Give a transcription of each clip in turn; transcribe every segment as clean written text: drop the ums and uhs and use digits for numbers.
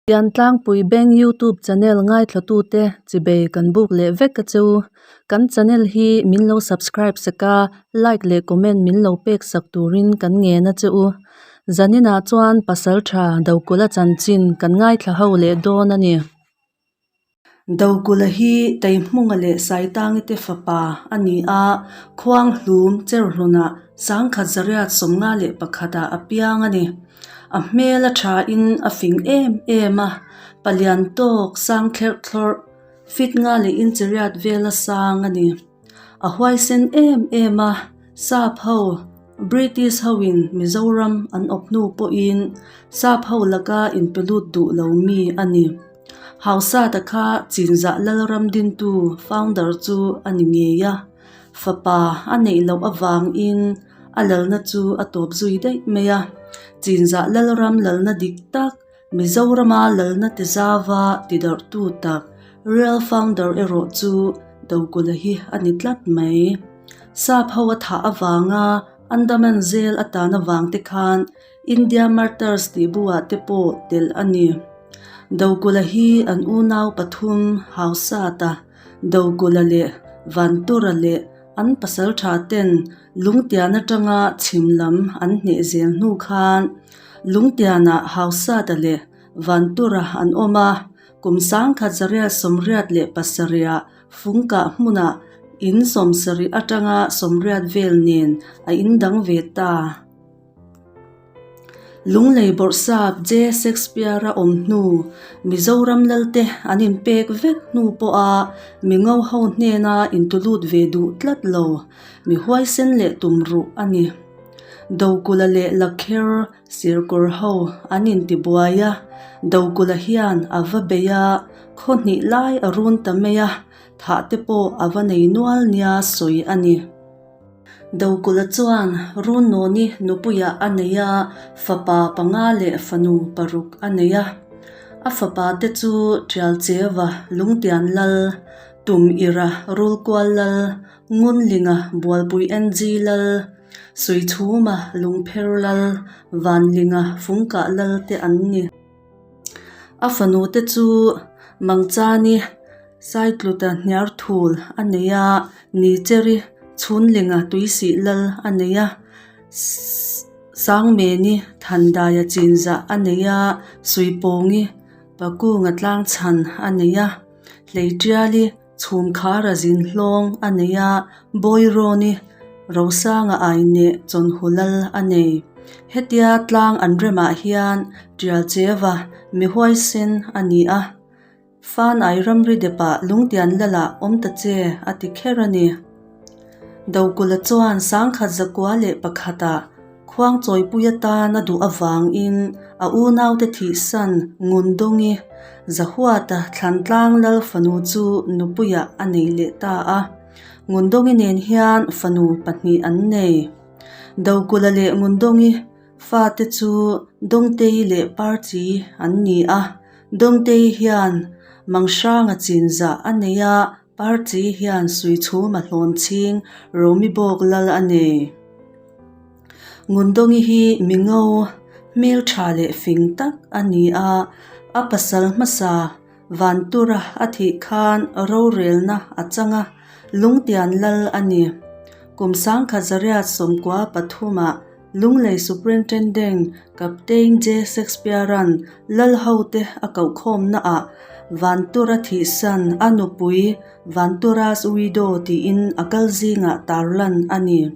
Piantlangpui Bank YouTube channel ngaithlatute chibei kan buk leh vek a cheu. Kan channel hi min lo subscribe sak a, like leh comment min lo pek sak turin kan ngen a che u. Zaninah chuan pasal tha Dokula chanchin kan ngaithla ho leh dawn a ni. Dokula hi Teihmunga leh Saitangi te fapa a ni a, Khuanghlum Cherhlunah Sangkhat zariat 51 ah a piang a ni. A hmel a thain a fing em em a, palian tawk sang thlerh thlawrh, fit nga leh inch riat vela sang a ni. A huaisen em em a, sap ho, British hoin Mizoram an awp hnu pawhin sap ho laka inpe lut duh lo mi a ni. Hausata kha Chinzah Lalram dintu founder chu a ni ngei a. Fapa a neih loh avangin a lalna chu a tawp zui daih mai a. Chinzah Lalram lalna dik tak, Mizorama lalna ti zava ti darhtu tak, real founder erawh chu Dokula hi a ni tlat mai. Sap ho a thah avanga Andaman zel a tan avang te khan India Martyrs tih buah te pawh telh a ni. Dokula hi an unau pathum Hausata, Dokula leh Vantura leh an pasaltha ten Lungtian atanga chhim lam an hneh zel hnu khan Lungtianah Hausata leh Vantura an awm a, kum 1987 ah Fungkah hmunah in 70 atanga 80 vel nen a indang ve ta. Lunglei bawrhsap J. Shakespeare-a awm hnu, Mizoram lalte an inpek vek hnu pawha mingo ho hnena intulut ve duh tlat lo, mi huaisen leh tumruh a ni. Dokula leh Lakher sirkawr ho an intibuai a, Dokula hian a va bei a, khaw hnih lai a run ta mai a, thah te pawh a va nei nual nia sawi a ni. Dokula chuan Runawni nupuiah a nei a, fapa panga leh fanu paruk a nei a. A fapa te chu Tialcheva Lungtian Lal, Tum Ira Rulkual Lal, Ngunlinga Bualpui NG Lal, Suichhuma Lungpher Lal, Vanlinga Fungkah Lal te an ni. A fanu te chu Mangchani Saitluta hniarthul a nei a, Nicheri chhunlinga tuisih lal a nei a, Sangmeni Thandaia chinzah a nei a, Suipawngi Pakunga tlangchhan a nei a, Hleitiali Chhumkhara zin hlawng a nei a, Bawirawni Rosanga aineh chawnhu lal a nei. Hetia tlang an remah hian Tialcheva mi huaisen a ni a. Fanai ramri depah lungtian lalah awm ta che a ti kher a ni. Dokula chuan 1901 ah Khuangchawipui atan a duh avangin a unaute thihsan Ngundawngi Zahuata Thlantlang Lal fanu chu nupuiah a nei leh ta a. Ngundawngi nen hian fanu pahnih an nei. Dokula leh Ngundawngi Fate chu Dawngtei leh Parchi an ni a, Dawngtei hian Manghranga chinzah a nei a, Parchi hian Suichhuma hlawn chhing Romi bawk lal a nei. Ngundawngi hi mi ngo, hmeltha leh fing tak a ni a, a pasal hmasa Vantura a thih khan rorelna a chang a, Lungtian lal a ni. Kum 1993 ah Lunglei Superintendent Captain J. Shakespeare-a'n lal hote a kohkhawmnaah Vantura thihsan a nupui Vantura's Widow tiin a kal zingah tarlan a ni.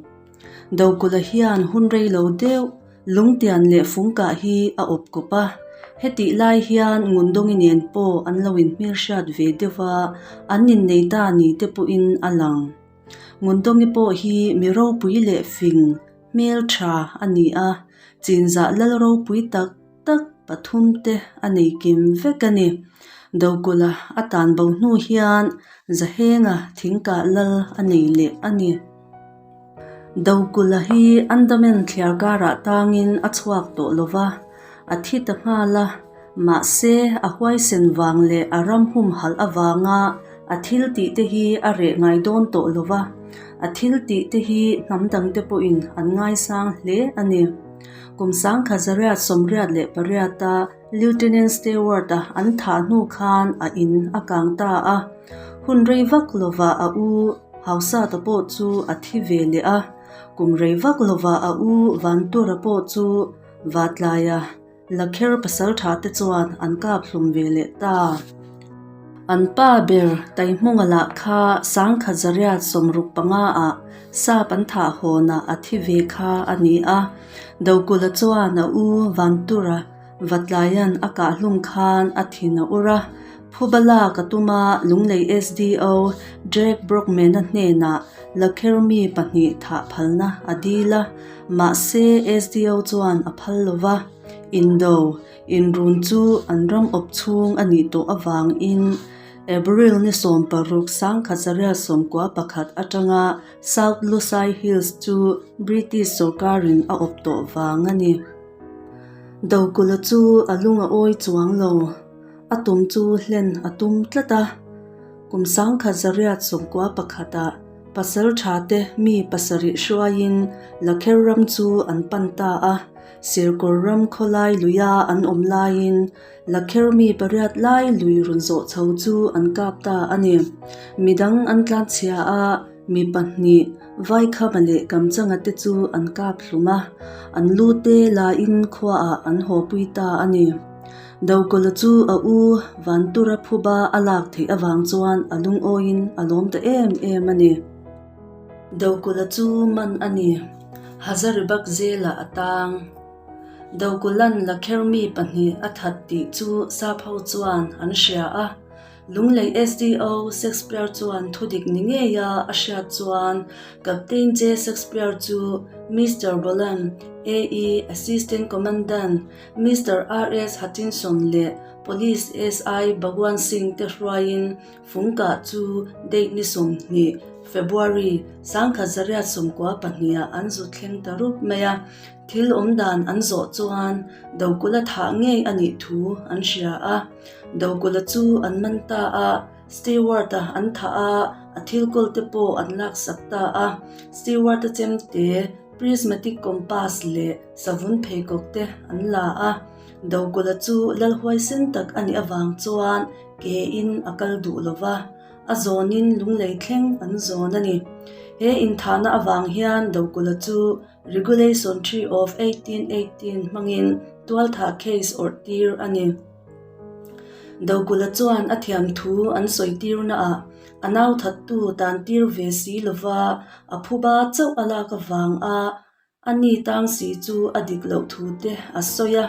Dokula hian hun rei lo deuh Lungtian leh Fungkah hi a awp kawp a, hetih lai hian Ngundawngi nen pawh an lo inhmelhriat ve deuh a, an innei ta ni te pawhin a lang. Ngundawngi pawh hi mi ropui leh fing, hmeltha a ni a, chinzah lal ropui tak tak pathum te a nei kim vek a ni. Dokula a tan bo hnu hian Zahenga thingkah lal a nei leh a ni. Dokula hi Andaman thliar karah tangin a chhuak tawh lo va, a thi ta nghal a, mahse a huaisen vang leh a ram humhalh avanga a thil tih te hi a reh ngai dawn tawh lo va, a thil tih te hi hnam dangte pawhin an ngaisang hle a ni. Kum 1988-a. Lieutenant Stewart-a an thah hnu khan a in a kang ta a. Hun rei vak lovah a u Hausata pawh chu a thi ve leh a. Kum rei vak lovah a u Vantura pawh chu Vatlaia Lakher pasaltha te chuan an kap hlum ve leh ta. An pa ber Taihmunga lah kha Sangkhat zariat 65 ah sap an thah hawnah a thi ve kha a ni a. Dokula chuan a u Vantura Vatlaian a kah hlum khan a thin a ur a. Phuba lak a tum a, Lunglei SDO Jack Brockman-a hnenah Lakher mi pahnih thah phalna a dil a, mahse SDO chuan a phal lo va. Indo, inrun chu an ram awp chhung a nih tawh avangin April ni 60 1991 atanga South Lusai Hills chu British sorkarin a awp tawh vang a ni. Dokula chu a lung a awi chuang lo. A tum chu hlen a tum tlat a. Kum 1991 ah pasal tha te mi pasarih hruaiin Lakher ram chu an pan ta a. Sirkawr ram khawlai luia an awm laiin Lakher mi pariat lai lui rawn zawh chho chu an kap ta a ni. Midang an tlanchhia a, mi pahnih Vaikhama leh Kamchanga te chu an kap hlum a, an lu te lain khuaah an hawpui ta a ni. Dokawla chu a u Vantura phuba a lak theih avang chuan a lungawiin a lawm ta em em a ni. Dokawla chu man a ni. Hazaribagh zelah a tang. Dokawla'n Lakher mi pahnih a that tih chu Sapho chuan an hria a. Lunglei SDO Shakespeare chuan thudik ni ngeia a hriat chuan Captain J Shakespeare chu Mister Bolan, AE Assistant Commandant Mister RS Hutchinson leh Police SI Bhagwan Singh te hruaiin Fungkah chu date ni 20, February, 1992 ah an zu thleng ta rup mai a. Thil awmdan an zawh chuan Dokula thah ngei a nih thu an hria a. Dokula chu an man ta a, Stewart-a an thah a, a thil kawl te pawh an laksak ta a. Stewart-a chemte, prismatic compass leh savun pheikhawk te an la a. Dokula chu lal huaisen tak a nih avang chuan ke in a kal duh lo va, a zawnin lunglei thleng an zawn a ni. He inthahna avang hian Dokula chu Regulation 3 of 1818 hmangin tualthah case awrh tir a ni. Dokula chuan a thiam thu an sawi tirnaah a nau thattu tan tir ve si lova a phuba chauh a lak avanga a ni tang si chu a dik loh thu te a sawi a,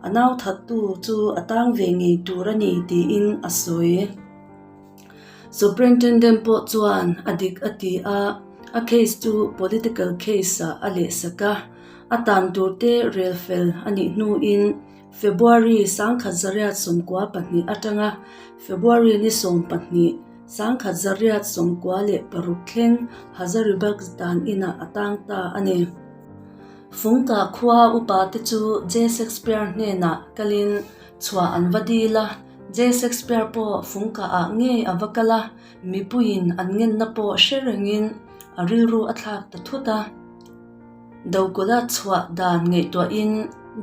a nau thattu chu a tang ve ngei tur a ni tiin a sawi. Superintendent pawh chuan a dik a ti a, a case chu political case ah a lehsak a, a tan tur te rel fel a nih hnuin February 1992 atanga February ni 12, 1996 thleng Hazaribagh dan inah a tang ta a ni. Fungkah khua upa te chu J. Shakespeare hnenah kalin chhuah an va dil a, J. Shakespeare pawh fungkah ah ngei a va kal a, mipuiin an ngenna pawh hre rengin a rilru a thlak ta thut a. Dokula chhuah dan ngaihtuahin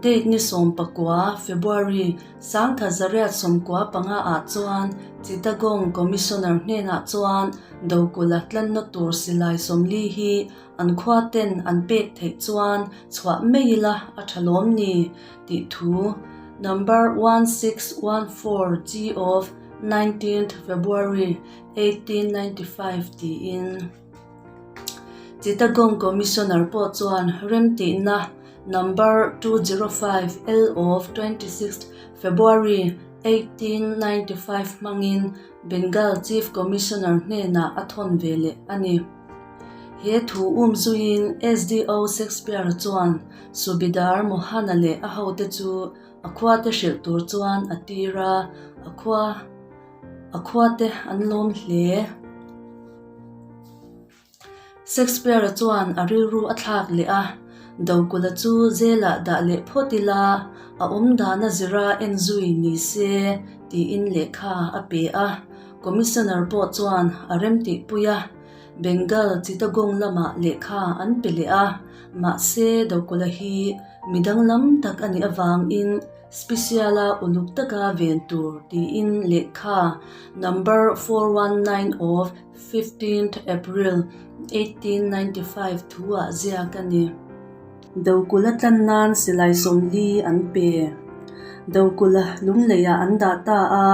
date ni 19, February, 1995 ah chuan Chittagong Commissioner hnenah chuan Dokula tlanna tur silai 40 hi an khua ten an pek theih chuan chhuah mai ila a tha lawm ni tih thu number 1614 G of 19th February 1895 tiin Chittagong Commissioner pawh chuan remtihna number 205 L of 26th February 1895 hmangin Bengal Chief Commissioner hnenah a thawn ve leh a ni. He thu um zuiin SDO Shakespeare chuan Subidar Mohana leh a hote chu a khuate hrilh tur chuan a tir a, a khua a khuate an lawm hle. Shakespeare-a chuan a rilru a thlak leh a, Dokula chu zelah dah leh phawt ila, a awmdana zira en zui ni se tiin lehkha a pe a. Commissioner pawh chuan a remtihpui a, Bengal Chittagong lamah lehkha an pe leh a. Mahse, Dokola hi mi danglam tak a nih avangin special-a uluk taka ven tur tiin lehkha number 419 of fifteenth April 1895 thu-ah ziak a ni. Dokola tlan nan silai 40 an pe. Dokola lungleiah an dah ta a,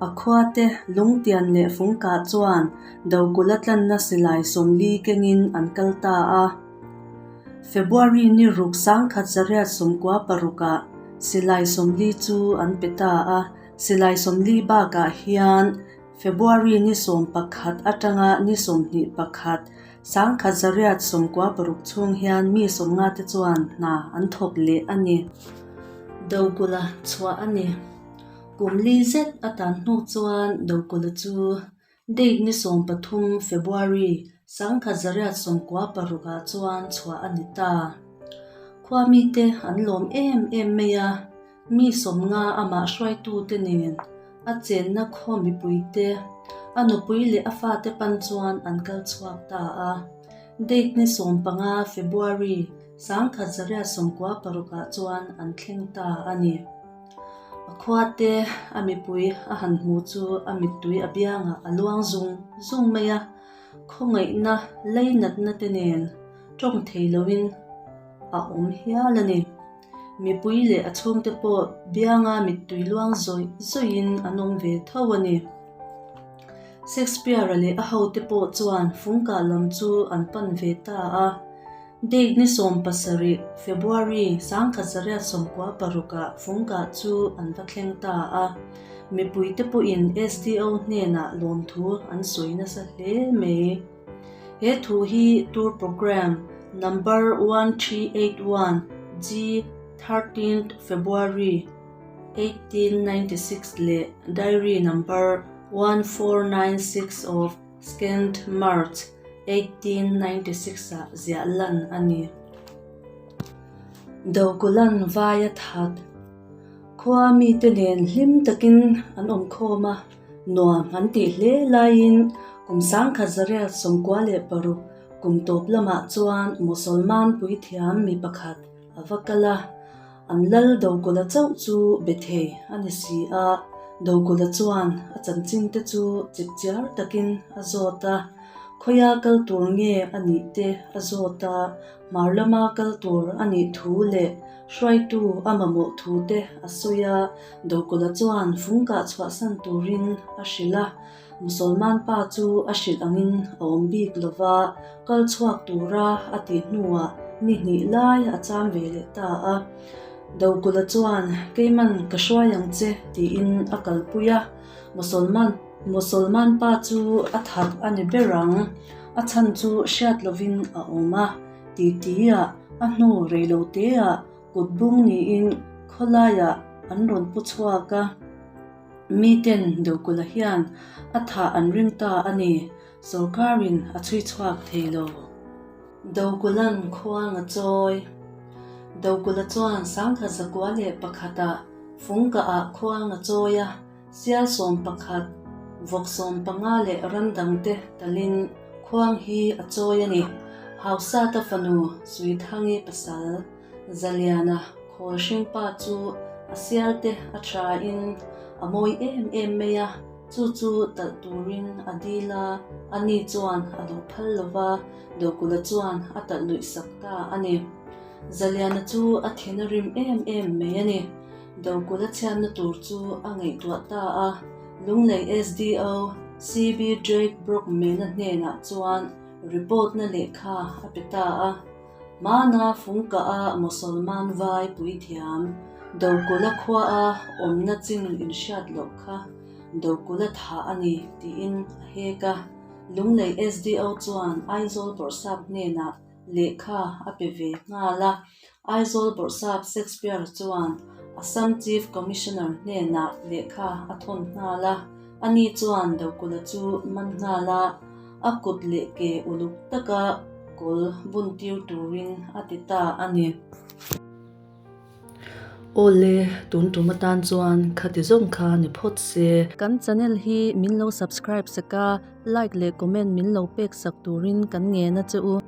a khuate lungtian leh fungkah chuan Dokola tlanna silai 40 kengin an kal ta a. February ni ruk 1996 ah silai 40 chu an pe ta a, silai 40 bakah hian February ni 11 atanga ni 21 1996 chhung hian mi 50 te chuan hna an thawk leh a ni. Dokola chhuah a ni. Kum li zet a tan hnu chuan Dokola chu Date ni 13 February 1996 ah chuan chhuah a ni ta. Khua mite an lawm em em mai a, mi 50 amah hruaitute nen a chenna khaw mipuite, a nupui leh a fate pan chuan an kal chhuak ta a. Date ni 15 February 1996 ah chuan an thleng ta a ni. A khuate a mipui a han hmu chu a mittui a biangah a luang zung zung mai a, khawngaihna leinatna te nen tawng thei loin a awm hial a ni. Mipui leh a chhungte pawh bianga mittui luang zawih zawihin an awm ve tho a ni. Shakespeare-a leh a hote pawh chuan fungkah lam chu an pan ve ta a. Date ni 17 February 1996 ah fungkah chu an va thleng ta a. Mipuite pawhin SDO hnenah lawmthu an sawi nasa hle mai. He thu hi Tour Programme Number 1381 G 13th February 1896 leh Diary Number 1496 of 2nd March 1896 ah ziah lan a ni. Dokulan vai a that. Khua mite nen hlim takin an awm khawm a, nuam an tih hle laiin kum 1996 kum tawp lamah chuan Musalman puithiam mi pakhat a va kal a, an lal Dokola chauh chu be thei a ni si a, Dokola chuan a chanchin te chu chipchiar takin a zawt a, khawia kal tur nge a nih te a zawt a, hmar lama kal tur a nih thu leh hruaitu a mamawh thu te a sawi a, Dokola chuan fungkah chhuahsan turin a hrilh a, Musalman pa chu a hrilh angin a awm bik lo va, kal chhuak tura a tih hnuah ni hnih lai a cham ve leh ta a. Dokola chuan, Keiman ka hruai ang che tiin a kalpui a, Musalman Musalman pa chu a that a ni ber ang, a chhan chu hriat lovin a awm a, titi-ah a hnu reiloteah kut bung niin khawlaiah an rawn pu chhuak a. Miten Dokola hian a thah an ring ta a ni, sorkarin a chhui chhuak thei lo. Dokola'n khuang a chawi. Dokola chuan 1901 ah Fungkah-ah khuang a chawi a, sial 11, vawk 15 leh ram dangte talin khuang hi a chawi a ni. Hausata fanu Suithangi pasal. Zaliana khawl hringpa chu a sial te a thain a mawi em em mai a, chu chu talh turin a dil a, ani chuan a lo phal lo va, Dokula chuan a talh luih sak ta a ni. Zaliana chu a thin a rim em em mai a ni. Dokula chhiatna tur chu a ngaihtuah ta a, Lunglei SDO CB Drake Brockman-a hnenah chuan report-na lehkha a pe ta a. Hmana fungkah a Mosolman vai puithiam Dokula khua a awmna chin inhriat loh kha Dokula thah a ni tiin a hek a. Lunglei SDO chuan Aizawl Bawrhsap hnenah lehkha a pe ve nghal a. Aizawl Bawrhsap Shakespeare chuan Assam Chief Commissioner hnenah lehkha a thawn nghal a. Ani chuan Dokula chu man nghal a. A kut leh ke uluk taka kawl bun tir turin a ti ta a ni. Awle, tun tum atan chuan khati zawng kha ni phawt se. Kan channel hi min lo subscribe sak a, like leh comment min lo pek sak turin kan ngen a che u.